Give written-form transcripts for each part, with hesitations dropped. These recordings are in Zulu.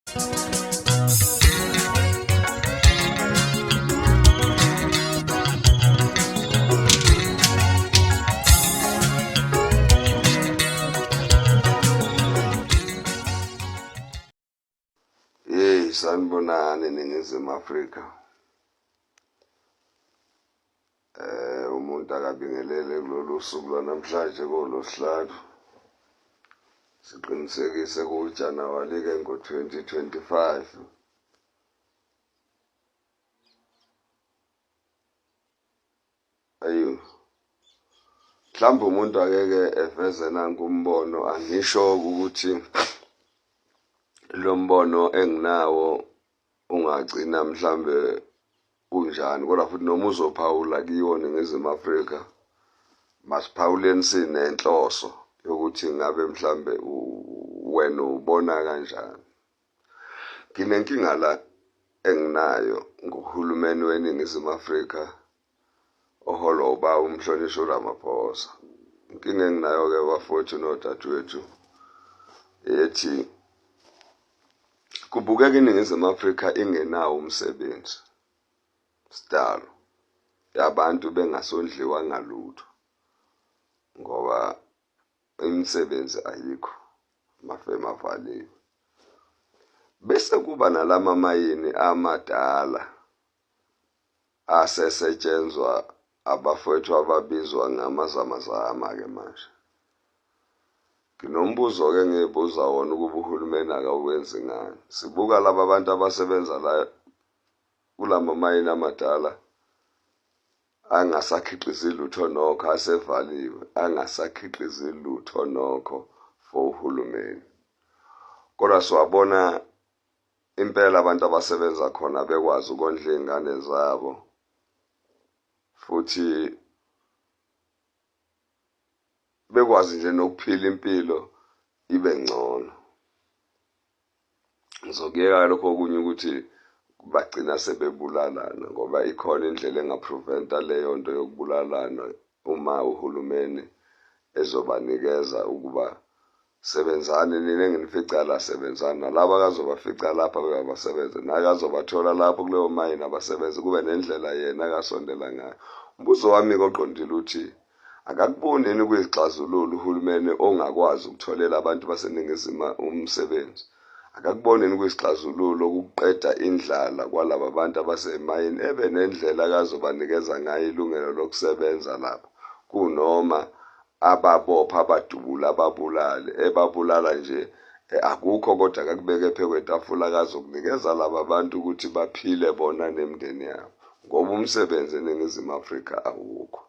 Hey, sanibonani Ningizimu Afrika. Umuntu akabingelele kulolu suku lwanamhlanje kolosihlanu. Siqinisekise kuJanuwari ke ngo-2025. Ayu. Mhlawumbe umuntu akeke eveze nanku umbono angisho ukuthi lo mbono enginawo ungagcina mhlambe unjani kodwa futhi noma uzophawula kiwo Ningizimu Afrika masiphawuleni sinenhloso yokuthi ngabe mhlambe wena ubona kanjani. Nginenkinga la enginayo ngohulumeni weNingizimu Afrika oholwa ubaba umhlonishwa uRamaphosa. Inkinga enginayo-ke bafowethu nodadewethu ethi kubukeka iNingizimu Afrika ingenawo umsebenzi sidalo yabantu bengasondliwa ngalutho ngoba imisebenzi ayikho, amafemu avaliwe. Bese kuba nalama mayini amadala asesetshenzwa abafowethu ababizwa ngamazamazama-ke manje. Nginombuzo-ke engiyibuza wona ukuba uhulumeni akawenzi ngani. Sibuka laba bantu abasebenza la kulama mayini amadala angasakhiqizi lutho nokho asevaliwe angasakhiqizi lutho nokho for uhulumeni kodwa siwabona impela abantu abasebenza khona bekwazi ukondla iy'ngane zabo futhi bekwazi nje nokuphila impilo ibe ngcono. Ngizokuyeka lokho okunye ukuthi bagcina sebebulalana ngoba ikhona indlela engapreventa leyo nto yokubulalana uma uhulumeni ezobanikeza ukuba sebenzani nina enginifica la sebenzani nalaba akazobafica lapha bebasebenze nakazobathola lapho kuleyo mayini abasebenze kube nendlela yena akasondela ngayo. Umbuzo wami-ke oqondile uthi Akakuboni yini kuyisixazululo uhulumeni ongakwazi ukutholela abantu baseNingizimu umsebenzi? Akakuboni yini kuyisixazululo ukuqeda indlala kwalaba bantu abasemayini ebe nendlela akazobanikeza ngayo ilungelo lokusebenza lapha kunoma ababopha abadubule ababulale ebabulala nje akukho kodwa akakubeke phe kwetafula akazokunikeza laba bantu ukuthi baphile bona nemindeni yabo ngoba umsebenzi eNingizimu Afrika awukho.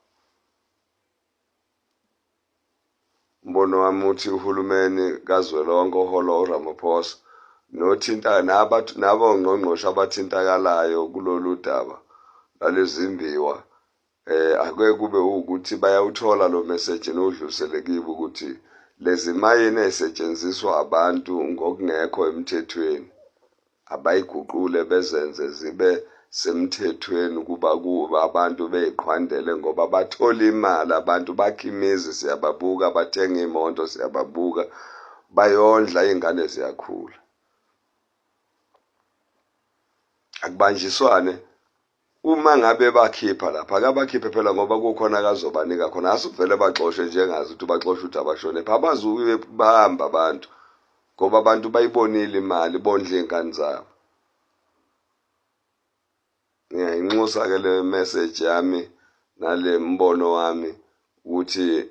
Umbono wami uthi uhulumeni kazwelonke oholwa uRamaphosa nothinta nabongqongqoshe abathintakalayo kulolu daba lalezimbiwa ake kube ukuthi bayawuthola lo message niwudlulisele kibo ukuthi lezi mayini ezisetshenziswa abantu ngokungekho emthethweni abayiguqule bezenze zibe semthethweni ukuba kuba abantu beyiqhwandele ngoba bathola imali abantu bakha imizi siyababuka bathenga iy'moto siyababuka bayondla iy'ngane ziyakhula. Akubanjiswane uma ngabe bakhipha lapha akabakhiphe phela ngoba kukhona akazobanika khona asuvele baxoshe njengazi ukuthi baxoshe ukuthi abashone pha abazuke bahamba abantu ngoba abantu bayibonile imali bondle iy'ngane zabo. Ngiyayinxusa-ke le message yami nale mbono wami ukuthi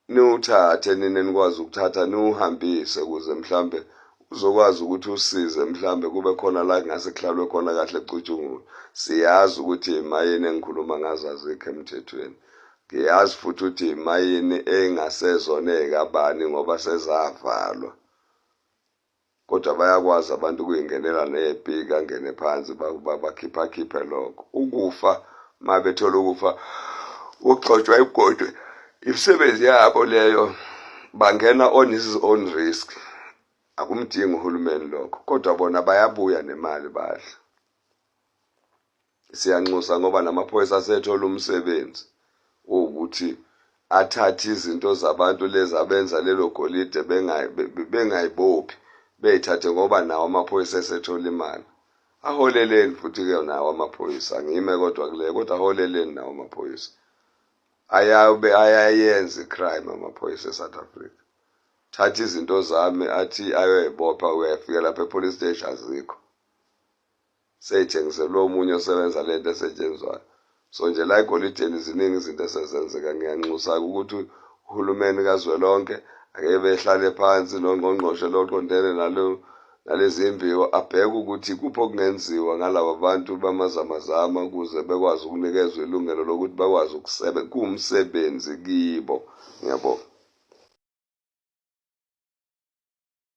niwuthathe nina enikwazi ukuthatha niwuhambise ukuze mhlambe uzokwazi ukuthi usize mhlambe kube khona la kungase kuhlalwe khona kahle kucutshungulwe. Siyazi ukuthi imayini engikhuluma ngazo azikho emthethweni. Ngiyazi futhi ukuthi imayini engasezona ey'kabani ngoba sezavalwa. Kodwa bayakwazi abantu ukuyingenela ney'piki angene phansi bakhiphakhiphe lokho. Ukufa uma bethola ukufa ukugxotshwa imigodi imisebenzi yabo leyo bangena on his own risk. Akumdingi uhulumeni lokho kodwa bona bayabuya nemali badla. Siyanxusa ngoba namaphoyisa asethola umsebenzi wokuthi athathe izinto zabantu lezi abenza lelo golide bengayibophi. Beyithathe ngoba nawo amaphoyisa esethola imali. Aholeleni futhi-ke nawo amaphoyisa, angime kodwa kuleyo, kodwa aholeleni nawo amaphoyisa. Ayabe ayayenza i-crime amaphoyisa e-South Africa. Thatha izinto zami athi ayoyibopha, uyafika lapha e-police station azikho. Seyithengiselwe omunye osebenza le nto esetshenzwayo. So nje la egolideni ziningi izinto esezenzeka. Ngiyanxusa-ke ukuthi uhulumeni kazwelonke ake behlale phansi nongqongqoshe lo oqondene nalo nalezi mbiwo, abheke ukuthi kuphi okungenziwa ngalaba bantu bamazamazama ukuze bekwazi ukunikezwa ilungelo lokuthi bakwazi ukusebenza, kuwumsebenzi kibo. Ngiyabonga.